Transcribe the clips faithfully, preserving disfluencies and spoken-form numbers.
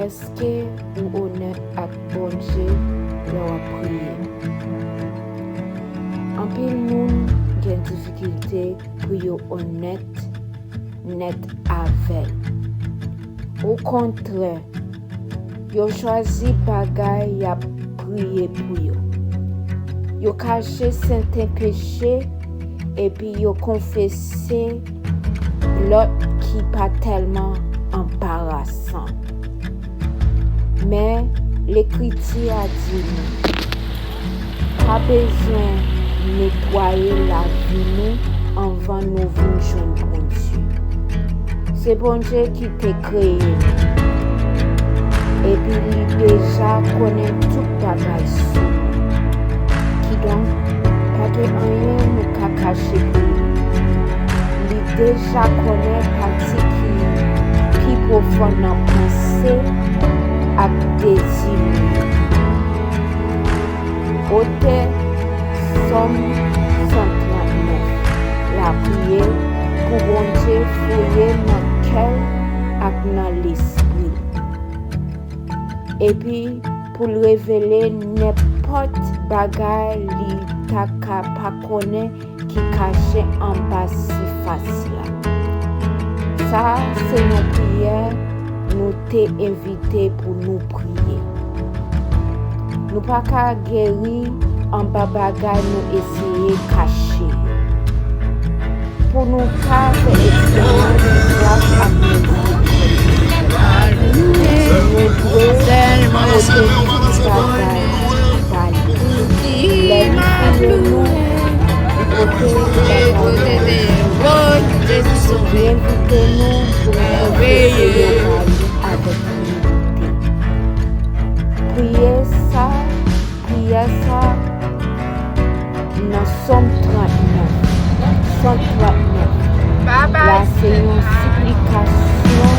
Èske ou onèt ak Bondye lè w ap priye? Anpil moun gen difikilte pou yo onèt nèt avè l. Okontrè, yo chwazi bagay y ap priye pou yo. Yo kache sèten peche epi yo konfese lòt ki pa tèlman anbarasan. Men, Lekriti a di nou, pa bezwen netwaye lavi nou anvan nou vin jwenn Bondye. Se Bondye ki te kreye nou. Epi li deja konnen tout bagay sou nou. Kidonk, pa gen anyen nou ka kache pou li. Li deja konnen pati ki pi pwofon nan panse ak dezi nou yo. Otè Sòm san trannèf la priye pou Bondye fouye nan kè l ak nan lespri l, epi pou l revele nenpòt bagay li ta ka pa konnen ki kache anba sifas la. Sa a se yon priyè nou te envite pou nou priye. Nou pa ka geri anba bagay nou eseye kache yo. Pou nou ka fè eksperyans gras ak mizerikòd, nou dwe pote tout bagay ba li. Lè li fouye nou, li pote bagay nou. Li envite nou pou nou konfese yo ba li avèk imilite. Priye sa, priyè sa nan Sòm trannèf, san trannèf la se yon siplikasyon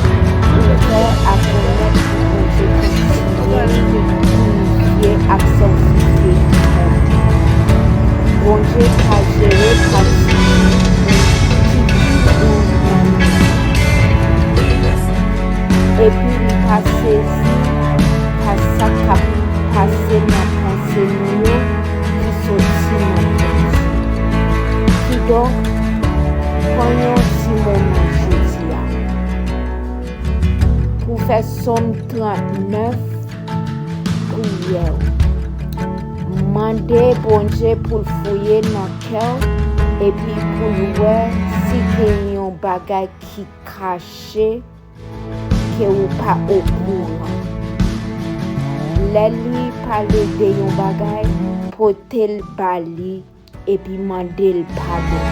ouvè ak onèt pou Bondye kontinye inifye ak sanktifye nou. Bondye ka jere pratik ki pi dou nan nou. Epi li pa sezi pa sa k ap pase nan panse nou yo ki soti nan Bondye. Kidonk, pran yon ti moman jodi a pou fè Sòm trannèf priyè w. Mande Bondye pou l fouye nan kè w epi pou l wè si gen yon bagay ki kache ke ou pa okouran. Lè li pale de yon bagay, pote l ba li epi mande l padon.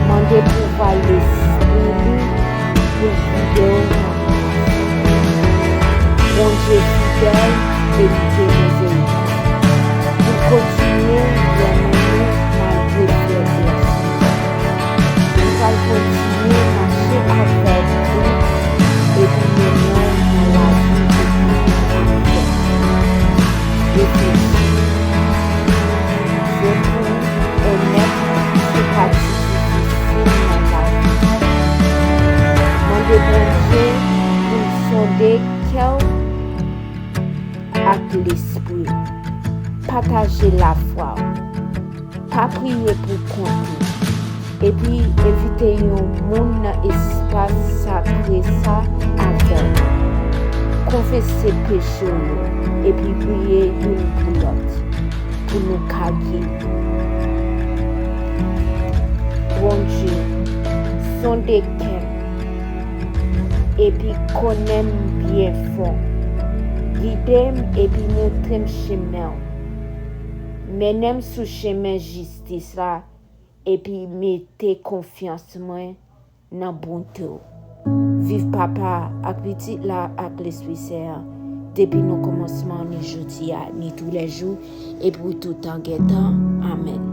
Mande pouvwa Lespri li pou l gide w nan Bondye fidèl e li gen mizerikòd. Pou l kontinye renmen nou malgre fyète nou. Li pral kontinye mache avèk ou epi mennen w nan lavi ki pi pwofon. Reflechi. Je pou onèt sou pati difisil nan lavi. Mande Bondye pou l sonde kè w ak lespri w. Pataje lafwa w. Pa priye pou kont ou. Epi envite yon moun nan espas sakre sa avè w. Konfese peche w yo epi priye youn pou lòt pou nou ka geri. Bondye, sonde kè m epi konnen m byen fon. Gide m epi montre m chemen w. Mennen m sou chemen jistis la epi mete konfyans mwen nan bonte w. Viv Papa a, ak Pitit la, ak Lespri Sen an, depi nan kòmansman, ni jodi a, ni toulèjou, e pou toutan gen tan. Amèn.